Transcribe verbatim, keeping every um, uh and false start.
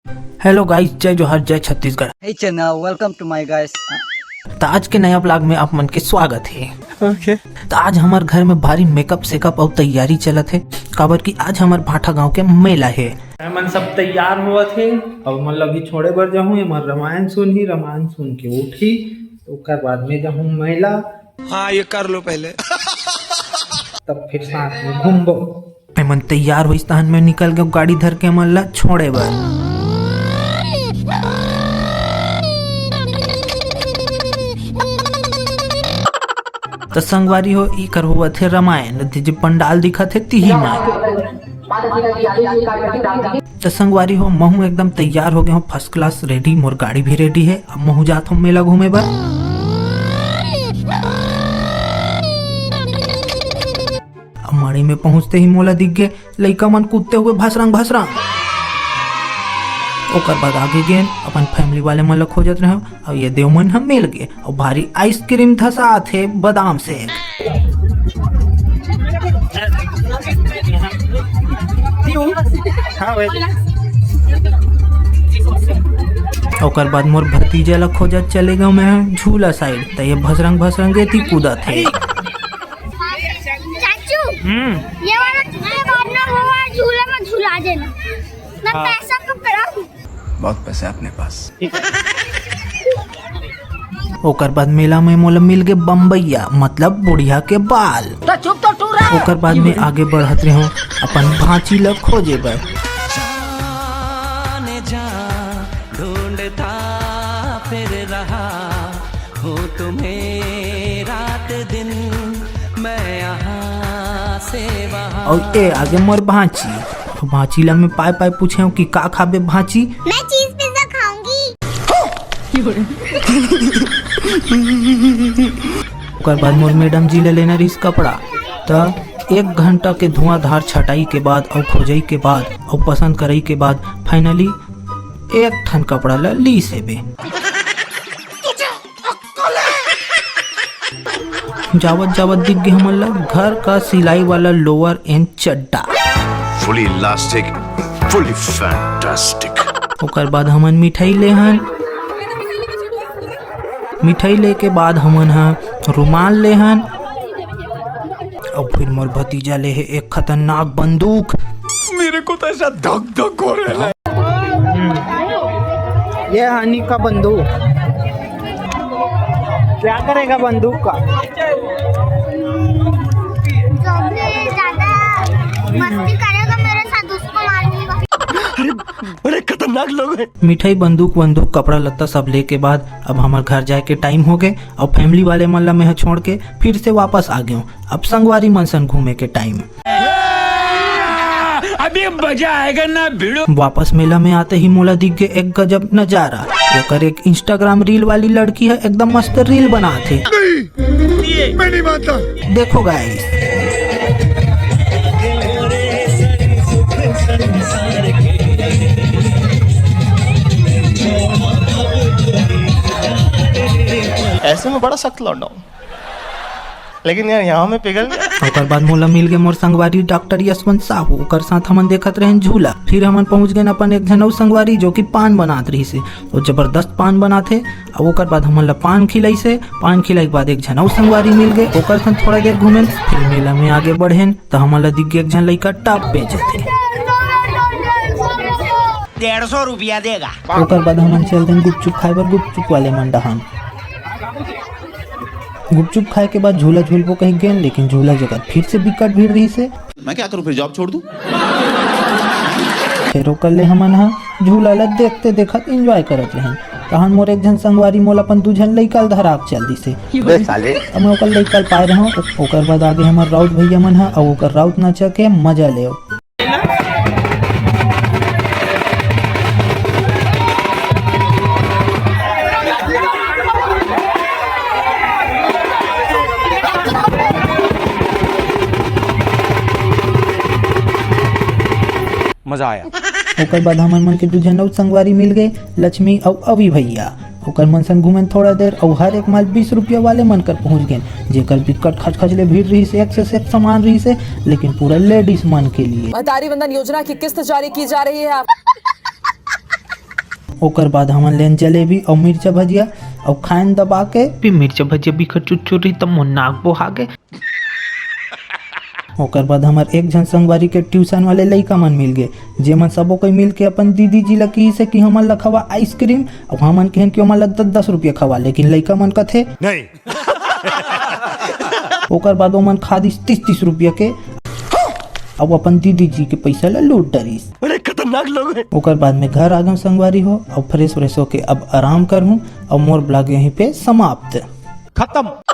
Hello guys, जय जोहार, जय Chhattisgarh. Hey Chennai, welcome to my guys। त आज के नया vlog में आप मन के स्वागत हे। OK। त आज हमर घर में भारी मेकअप सेकअप अउ तैयारी चलत हे, काबर कि आज हमर भाठा गांव के मेला हे। हमन सब तैयार होवत हे अउ मन ल अभी छोड़े बर जाहूं। हमर रामायण सुनही, रामायण सुन के उठही, त ओकर बाद में जाहूं मेला। हाँ, ये कर लो पहले। तब फिर साथ में घूमबो। एमन तैयार होइस, तहन मैं निकल गयो गाड़ी धर के एमन ला छोड़े बर। त संगवारी हो, ई कर होवत हे रामायण। जे पंडाल दिखत हे, तिही में। त संगवारी हो, महू एकदम तैयार हो गए हो, first class ready, मोर गाड़ी भी ready है। अब महू जात हो मेला घूमे बर। अब माड़ी में पहुंचते ही मोला दिख गए लइका मन कूदते हुए भसरंग भसरंग। ओकर बाद आगे गेन अपन family वाले मन ला खोजत रहे, अब ये देव मन हम मिल गए। अउ भारी आइसक्रीम धसात हे, बादाम शेक। ओकर बाद मोर भतीजा ला खोजत चले गयो मैं झूला side, त ये भसरंग भसरंग एती कूदत हे। चाचू, हम्म। ये वाला तुमने मारना हो और झूले में झुला देना। मैं हाँ। पैसा पकड़ा हूँ। बहुत पैसा है अपने पास। ओकर बाद मेला में मोला मिल गए बम्बैया, मतलब बुढ़िया के बाल। तो चुप तो टूरा। ओकर बाद में आगे बढ़त रहे अपन भांची ल खोजे बर। जाने जा ढूंढता फिर रहा हूँ तुम्हें रात दिन, मैं यहाँ से वहाँ। अउ ए आगे मोर भांची। अउ भांची ला मैं पाए पाए पूछे हूँ कि का खाबे भांची? मैं चीज पिज्जा खाऊंगी। ओकर बाद मोर मैडम जी ले लेना रहिस कपड़ा, त एक घंटा के धुआंधार छटाई के बाद अउ खोजई के बाद अउ पसंद करई के बाद finally एक ठन कपड़ा ला लीस हेबे। जावत जावत दिख गे हमन ला घर का सिलाई वाला lower and Chadda. Fully elastic, fully fantastic। ओकर बाद हमन मिठाई लेहन, मिठाई लेके बाद हमन ह रुमाल लेहन, अउ फिर मोर भतीजा ले हे एक खतरनाक बंदूक। मेरे को तो ऐसा धक धक हो रहा है। ये हानि का बंदूक। क्या करेगा बंदूक का? जो भी ज्यादा मस्ती करेगा मेरे साथ, उसको मारूंगा। अरे, बड़े खतरनाक लोग हैं। मिठाई, बंदूक वंदूक, कपड़ा लत्ता सब लेके बाद अब हमर घर जाए के टाइम हो गए। अब family वाले मन ला मैं ह छोड़ के फिर से वापस आ गयो। अब संगवारी मन सन घूमे के टाइम। अभी मजा आएगा ना भिड़ो। वापस मेला में आते ही मोला दिख गए एक गजब नजारा। एकर एक Instagram reel वाली लड़की है, एकदम मस्त reel बनात हे। नहीं, मैं नहीं मानता। देखो guys। ऐसे में बड़ा सख्त लौंडा हूँ। लेकिन यार, यहाँ में पिघल गया। ओकर बाद मोला मिल गए मोर संगवारी डॉक्टर यशवंत साहू, ओकर साथ हमन देखत रहेन झूला। फिर हमन पहुंच गए अपन एक झन अउ संगवारी, जो कि पान बनात रहिस हे, वो जबरदस्त पान बनात हे। अब ओकर बाद हमन ला पान खिलाइस हे, पान खिलाई के बाद एक झन अउ संगवारी मिल गए, ओकर संग थोड़ा देर घूमेन, फिर मेला में आगे बढ़ेन, त हमन ला दिख गए एक झन लइका टॉप बेचत हे। डेढ़ सौ रुपया देगा। ओकर बाद हमन चल देन गुपचुप खाए बर गुपचुप वाले मन डहान। गुपचुप खाए के बाद झूला झूलबो कहि गेन, लेकिन झूला जगह फिर से बिकट भीड़ रहिस हे। मैं क्या करूं, फिर जॉब छोड़ दूं? फिर ओकर ले हमन ह झूला ला देखते देखत enjoy करत रहेन। तहन मोर एक झन संगवारी मोला अपन दू झन लइका ल धरा के चल दिस हे। बे साले। अब मैं ओकर लइका ल पाए रहूं, ओकर बाद आगे हमर राउत भैया मन ह, अउ ओकर राउत नचा के मजा ले। मजा आया। ओकर बाद हमर मन के दू झन अउ संगवारी मिल गए, लक्ष्मी अउ अवि भैया। ओकर मन संग घूमेन थोड़ा देर अउ हर एक माल बीस रुपया वाले मन कर पहुंच गेन, जेकर बिकट खचखच ले भीड़ रहिस हे, excess एक सामान रहिस हे, लेकिन पूरा ladies मन के लिए। महतारी वंदन योजना की किस्त जारी की जा रही है। आप ओकर बाद हमन लेन जलेबी अउ मिर्चा भजिया अउ खाएन दबा के। भी मिर्चा भजिया बिखर चुरचुर रही, त मोर नाक बोहा गे। ओकर बाद हमर एक झन संगवारी के ट्यूशन वाले लइका मन मिल गे, जेमन सबो कोई मिल के अपन दीदी जी ला किहिस हे कि हमन ला खवा आइसक्रीम, अउ हमन कहेन कि ओमन ला दस दस रुपया खवा, लेकिन लइका मन कथे, "नहीं।" ओकर बाद ओमन खा दिस तीस तीस रुपया के, अउ अपन दीदी जी के पैसा ला लूट डरिस। बड़े खतरनाक लोग हैं। ओकर बाद में घर आ गेन संगवारी हो, अउ फ्रेश व्रेश होके अब आराम करहूं, अउ मोर ब्लॉग यहीं पे समाप्त। खत्म।